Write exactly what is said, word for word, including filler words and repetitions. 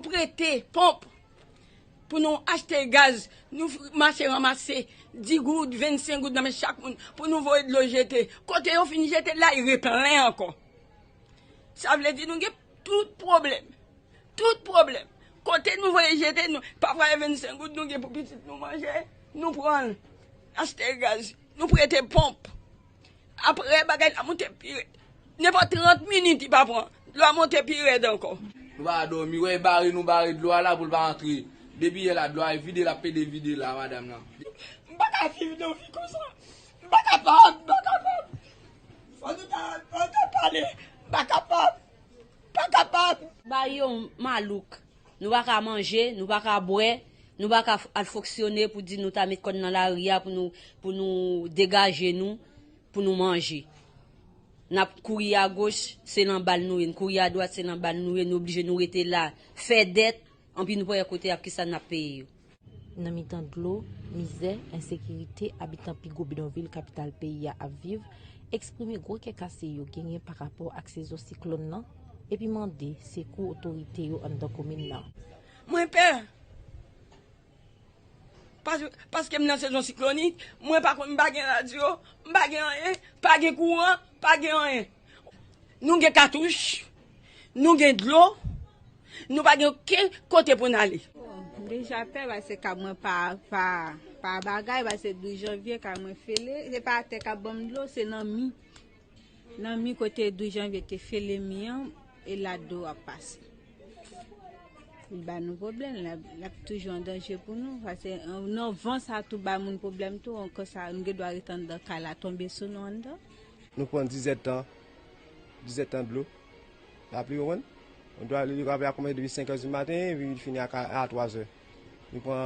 Prete ponp pou nou achte gaz, nou f- mache ranmase dis goud, vennsenk goud nan men chak moun pou nou voye dlo jete. Kote yo fin jete la, li replen ankò. Sa vle di nou gen tout pwoblèm. Tout pwoblèm. Kote nou voye jete, nou, pafwa e vennsenk goud nou gen pou pitit nou manje, nou pran l. Achte gaz, nou prete ponp. Apre, bagay la monte pi rèd. Nenpòt trant minit, li pa pran. Dlo a monte pi rèd ankò. Nou pa dòmi, wè bare nou bare dlo a la pou l pa antre. Depi yè la, dlo a vide, l ap pede vide la, madanm nan. M pa ka viv nan vi konsa. M pa kapab, m pa kapab. Fò nou ta, fò nou ta pale. M pa kapab. M pa kapab. Ba yo malouk. Nou pa ka manje, nou pa ka bwè, nou pa ka f- al fonksyone pou di nou ta met kò n nan lari a pou nou, pou nou degaje nou, pou nou manje. N ap kouri agoch, se nan bal nou ye, n kouri adwat, se nan bal nou ye, nou oblije nou rete la, fè dèt, anpi nou pa wè kote ak kisa n ap peye yo. Nan mitan dlo, mizè, ensekirite, abitan pi gwo bidonvil kapital peyi a ap viv, eksprime gwo kè kase yo genyen pa rapò ak sezon siklòn nan, epi mande sekou otorite yo anndan komin nan. Mwen pè. Pas- Paske m nan sezon siklonik, mwen pa konn, m pa gen radyo, m pa gen anyen, pa gen kouran, pa gen anyen. Nou gen katouch, nou gen dlo, nou pa gen okenn kote pou n ale. M deja pè paske kab mwen pa, pa, pa bagay, paske douz janvye kab mwen fele, se pa atè k ap ban m dlo, se nan mi. Nan mi kote douz janvye te fele mi an, e la dlo ap pase. Li ba nou pwoblèm, l ap, l ap toujou an danje pou nou, paske, euh, nan van sa tou bay moun pwoblèm tou, ankò sa, nou gen dwa ret anndan kay la, tonbe sou nou anndan. Nou pran dizèdtan, dizèdtan dlo, lapli, ou konprann? Nou dwa, li, li, li ap kòmanse depi senk è di maten, epi li fini a, a twazè. Nou pran